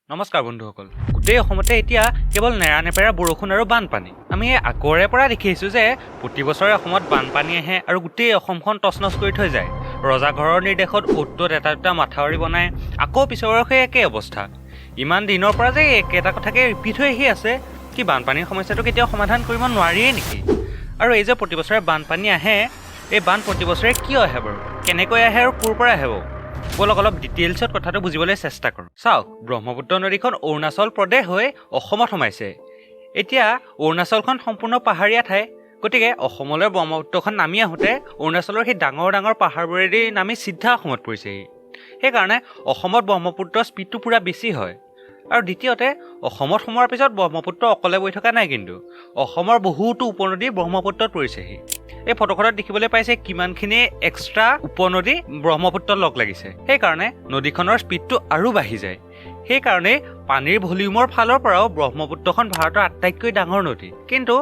নমস্কাৰ বন্ধুসকল। গোটেই অসমতে এতিয়া কেৱল নেৰানেপেৰা বৰষুণ আৰু বানপানী। আমি এই আগৰে পৰা দেখি আহিছোঁ যে প্ৰতি বছৰে অসমত বানপানী আহে আৰু গোটেই অসমখন তছনছ কৰি থৈ যায়। ৰজাঘৰৰ নিৰ্দেশত অ'ত ত'ত এটা দুটা মাথাউৰি বনাই আকৌ পিছৰ সেই একেই অৱস্থা। ইমান দিনৰ পৰা যে এই একেটা কথাকে ৰিপিট হৈ আহি আছে, কি বানপানীৰ সমস্যাটো কেতিয়াও সমাধান কৰিব নোৱাৰিয়েই নেকি? আৰু এই যে প্ৰতি বছৰে বানপানী আহে, এই বান প্ৰতি বছৰে কিয় আহে বাৰু, কেনেকৈ আহে আৰু ক'ৰ পৰা আহে বাৰু? ব'লক, অলপ ডিটেইলছত কথাটো বুজিবলৈ চেষ্টা কৰোঁ। চাওক, ব্ৰহ্মপুত্ৰ নদীখন অৰুণাচল প্ৰদেশ হৈ অসমত সোমাইছে। এতিয়া অৰুণাচলখন সম্পূৰ্ণ পাহাৰীয়া ঠাই, গতিকে অসমলৈ ব্ৰহ্মপুত্ৰখন নামি আহোঁতে অৰুণাচলৰ সেই ডাঙৰ ডাঙৰ পাহাৰবোৰেদি নামি চিধা অসমত পৰিছেহি। সেইকাৰণে অসমত ব্ৰহ্মপুত্ৰৰ স্পীডটো পূৰা বেছি হয়। আৰু দ্বিতীয়তে, অসমত সোমোৱাৰ পিছত ব্ৰহ্মপুত্ৰ অকলে বৈ থকা নাই, কিন্তু অসমৰ বহুতো উপনদী ব্ৰহ্মপুত্ৰত পৰিছেহি। এই ফটোখনত দেখিবলৈ পাইছে কিমানখিনি এক্সট্ৰা উপনদী ব্ৰহ্মপুত্ৰত লগ লাগিছে। সেইকাৰণে নদীখনৰ স্পীডটো আৰু বাঢ়ি যায়। সেইকাৰণেই পানীৰ ভলিউমৰ ফালৰ পৰাও ব্ৰহ্মপুত্ৰখন ভাৰতৰ আটাইতকৈ ডাঙৰ নদী। কিন্তু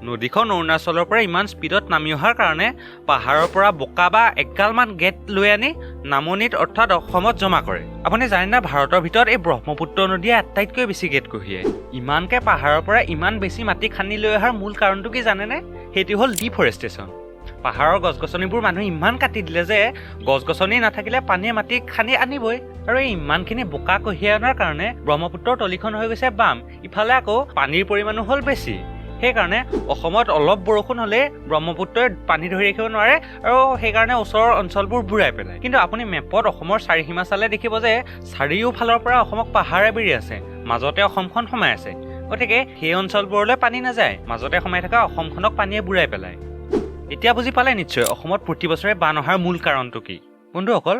নদীখন অৰুণাচলৰ পৰা ইমান স্পীডত নামি অহাৰ কাৰণে পাহাৰৰ পৰা বোকা বা এগালমান গেট লৈ আনি নামনিত অৰ্থাৎ অসমত জমা কৰে। আপুনি জানেনে, ভাৰতৰ ভিতৰত এই ব্ৰহ্মপুত্ৰ নদীয়ে আটাইতকৈ বেছি গেট কঢ়িয়ায়? ইমানকৈ পাহাৰৰ পৰা ইমান বেছি মাটি খান্দি লৈ অহাৰ মূল কাৰণটো কি জানেনে? সেইটো হ'ল ডিফৰেষ্টেশ্যন। পাহাৰৰ গছ গছনিবোৰ মানুহে ইমান কাটি দিলে যে গছ গছনি নাথাকিলে পানীয়ে মাটি খান্দি আনিবই। আৰু এই ইমানখিনি বোকা কঢ়িয়াই অনাৰ কাৰণে ব্ৰহ্মপুত্ৰৰ তলিখন হৈ গৈছে বাম, ইফালে আকৌ পানীৰ পৰিমাণো হ'ল বেছি। সেইকাৰণে অসমত অলপ বৰষুণ হ'লেই ব্ৰহ্মপুত্ৰই পানী ধৰি ৰাখিব নোৱাৰে আৰু সেইকাৰণে ওচৰৰ অঞ্চলবোৰ বুৰাই পেলায়। কিন্তু আপুনি মেপত অসমৰ চাৰিসীমা চালে দেখিব যে চাৰিওফালৰ পৰা অসমক পাহাৰে বেৰি আছে, মাজতে অসমখন সোমাই আছে। গতিকে সেই অঞ্চলবোৰলৈ পানী নাযায়, মাজতে সোমাই থকা অসমখনক পানীয়ে বুৰাই পেলায়। এতিয়া বুজি পালে নিশ্চয় অসমত প্ৰতি বছৰে বান অহাৰ মূল কাৰণটো কি। বন্ধুসকল,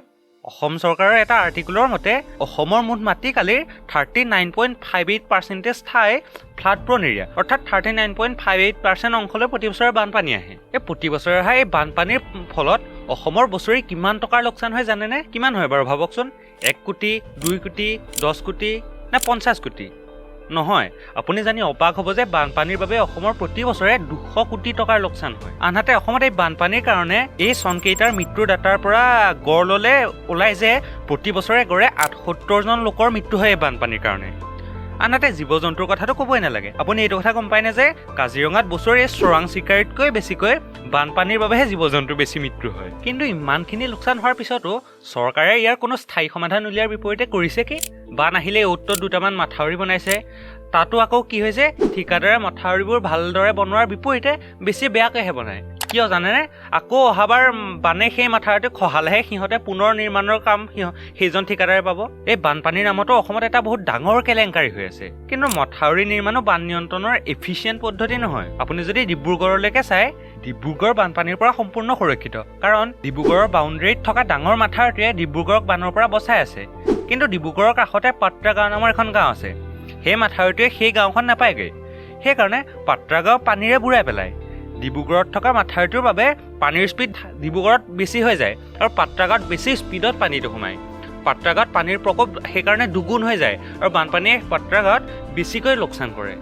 অসম চৰকাৰৰ এটা আৰ্টিকুলৰ মতে অসমৰ মুঠ মাটিকালিৰ 39.58% ঠাই ফ্লাড প্ৰ'ন এৰিয়া, অৰ্থাৎ 39.58% অংশলৈ প্ৰতি বছৰে বানপানী আহে। এই প্ৰতি বছৰে অহা এই বানপানীৰ ফলত অসমৰ বছৰি কিমান টকাৰ লোকচান হয় জানেনে? কিমান হয় বাৰু ভাবকচোন। 1 কোটি, 2 কোটি, 10 কোটি নে 50 কোটি? নহয়, আপুনি জানি অবাক হ'ব যে বানপানীৰ বাবে অসমৰ প্ৰতি বছৰে 200 কোটি টকাৰ লোকচান হয়। আনহাতে অসমত এই বানপানীৰ কাৰণে এই চনকেইটাৰ মৃত্যুৰ ডাটাৰ পৰা গড় ল'লে ওলাই যে প্ৰতি বছৰে গড়ে 78জন লোকৰ মৃত্যু হয় এই বানপানীৰ কাৰণে। আনহাতে জীৱ জন্তুৰ কথাটো ক'বই নালাগে। আপুনি এইটো কথা গম পায়নে যে কাজিৰঙাত বছৰি এই চোৰাং চিকাৰীতকৈ বেছিকৈ বানপানীৰ বাবেহে জীৱ জন্তুৰ বেছি মৃত্যু হয়? কিন্তু ইমানখিনি লোকচান হোৱাৰ পিছতো চৰকাৰে ইয়াৰ কোনো স্থায়ী সমাধান উলিয়াৰ বিপৰীতে কৰিছে কি? বান আহিলে অ'ত ত'ত দুটামান মাথাউৰি বনাইছে। তাতো আকৌ কি হৈছে, ঠিকাদাৰে মথাউৰিবোৰ ভালদৰে বনোৱাৰ বিপৰীতে বেছি বেয়াকৈহে বনায়। কিয় জানেনে? আকৌ অহাবাৰ বানে সেই মাথাউৰিটো খহালেহে সিহঁতে পুনৰ নিৰ্মাণৰ কাম সেইজন ঠিকাদাৰে পাব। এই বানপানীৰ নামতো অসমত এটা বহুত ডাঙৰ কেলেংকাৰী হৈ আছে। কিন্তু মথাউৰি নিৰ্মাণো বান নিয়ন্ত্ৰণৰ এফিচিয়েণ্ট পদ্ধতি নহয়। আপুনি যদি ডিব্ৰুগড়লৈকে চায়, ডিব্ৰুগড় বানপানীৰ পৰা সম্পূৰ্ণ সুৰক্ষিত, কাৰণ ডিব্ৰুগড়ৰ বাউণ্ডেৰীত থকা ডাঙৰ মাথাউৰিটোৱে ডিব্ৰুগড়ক বানৰ পৰা বচাই আছে। কিন্তু ডিব্ৰুগড়ৰ কাষতে পাত্ৰা গাঁও নামৰ এখন গাঁও আছে। সেই মাথাউৰিটোৱে সেই গাঁওখন নাপায়গৈ, সেইকাৰণে পাত্ৰা গাঁও পানীৰে বুৰাই পেলায়। ডিব্ৰুগড়ত থকা মাথাউৰিটোৰ বাবে পানীৰ স্পীড ডিব্ৰুগড়ত বেছি হৈ যায় আৰু পাত্ৰা গাঁৱত বেছি স্পীডত পানীটো সোমায়। পাত্ৰা গাঁৱত পানীৰ প্ৰকোপ সেইকাৰণে দুগুণ হৈ যায় আৰু বানপানীয়ে পাত্ৰা গাঁৱত বেছিকৈ লোকচান কৰে।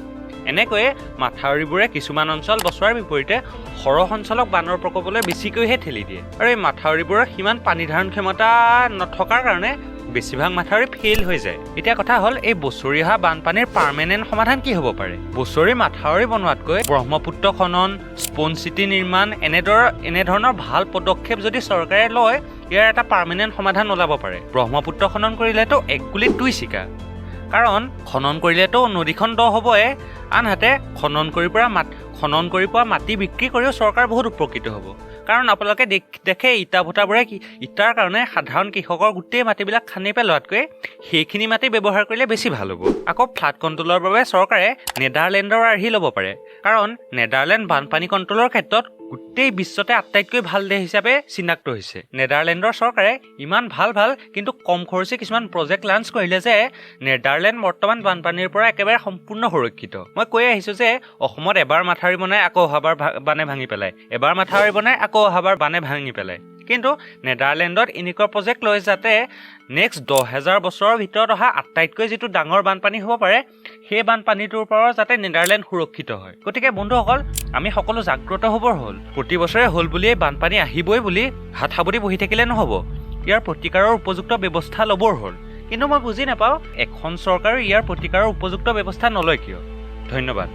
এনেকৈয়ে মাথাউৰিবোৰে কিছুমান অঞ্চল বচোৱাৰ বিপৰীতে সৰহ অঞ্চলক বানৰ প্ৰকোপলৈ বেছিকৈহে ঠেলি দিয়ে। আৰু এই মাথাউৰিবোৰৰ সিমান পানী ধাৰণ ক্ষমতা নথকাৰ কাৰণে বেছিভাগ মাথাউৰি ফেইল হৈ যায়। এতিয়া কথা হ'ল, এই বছৰি অহা বানপানীৰ পাৰ্মানেণ্ট সমাধান কি হ'ব পাৰে? বছৰি মাথাউৰি বনোৱাতকৈ ব্ৰহ্মপুত্ৰ খনন, স্পঞ্জ চিটি নিৰ্মাণ এনেধৰণৰ ভাল পদক্ষেপ যদি চৰকাৰে লয়, ইয়াৰ এটা পাৰ্মানেণ্ট সমাধান ওলাব পাৰে। ব্ৰহ্মপুত্ৰ খনন কৰিলেতো এক গুলিত দুই চিকাৰ, কাৰণ খনন কৰিলেতো নদীখন দ হ'বই, আনহাতে খনন কৰি পোৱা মাটি বিক্ৰী কৰিও চৰকাৰ বহুত উপকৃত হ'ব। কাৰণ আপোনালোকে দেখে, ইটা ভেটাবোৰে কি ইটাৰ কাৰণে সাধাৰণ কৃষকৰ গোটেই মাটিবিলাক খান্দি পেলোৱাতকৈ সেইখিনি মাটি ব্যৱহাৰ কৰিলে বেছি ভাল হ'ব। আকৌ ফ্লাড কণ্ট্ৰলৰ বাবে চৰকাৰে নেডাৰলেণ্ডৰ আৰ্হি ল'ব পাৰে, কাৰণ নেডাৰলেণ্ড বানপানী কণ্ট্ৰলৰ ক্ষেত্ৰত গোটেই বিশ্বতে আটাইতকৈ ভাল দেশ হিচাপে চিনাক্ত হৈছে। নেডাৰলেণ্ডৰ চৰকাৰে ইমান ভাল ভাল কিন্তু কম খৰচী কিছুমান প্ৰজেক্ট লাঞ্চ কৰিলে যে নেডাৰলেণ্ড বৰ্তমান বানপানীৰ পৰা একেবাৰে সম্পূৰ্ণ সুৰক্ষিত। মই কৈ আহিছোঁ যে অসমত এবাৰ মাথাউৰি বনাই আকৌ অহাবাৰ বানে ভাঙি পেলায়, এবাৰ মাথাউৰি বনাই আকৌ অহাবাৰ বানে ভাঙি পেলায়। কিন্তু নেডাৰলেণ্ডত এনেকুৱা প্ৰজেক্ট লয় যাতে নেক্সট 10,000 বছৰৰ ভিতৰত অহা আটাইতকৈ যিটো ডাঙৰ বানপানী হ'ব পাৰে, সেই বানপানীটোৰ পৰাও যাতে নেডাৰলেণ্ড সুৰক্ষিত হয়। গতিকে বন্ধুসকল, আমি সকলো জাগ্ৰত হ'বৰ হ'ল। প্ৰতি বছৰে হ'ল বুলিয়েই বানপানী আহিবই বুলি হাত সাৱটি বহি থাকিলে নহ'ব। ইয়াৰ প্ৰতিকাৰৰ উপযুক্ত ব্যৱস্থা ল'বৰ হ'ল। কিন্তু মই বুজি নাপাওঁ, এখন চৰকাৰে ইয়াৰ প্ৰতিকাৰৰ উপযুক্ত ব্যৱস্থা নলয় কিয়? ধন্যবাদ।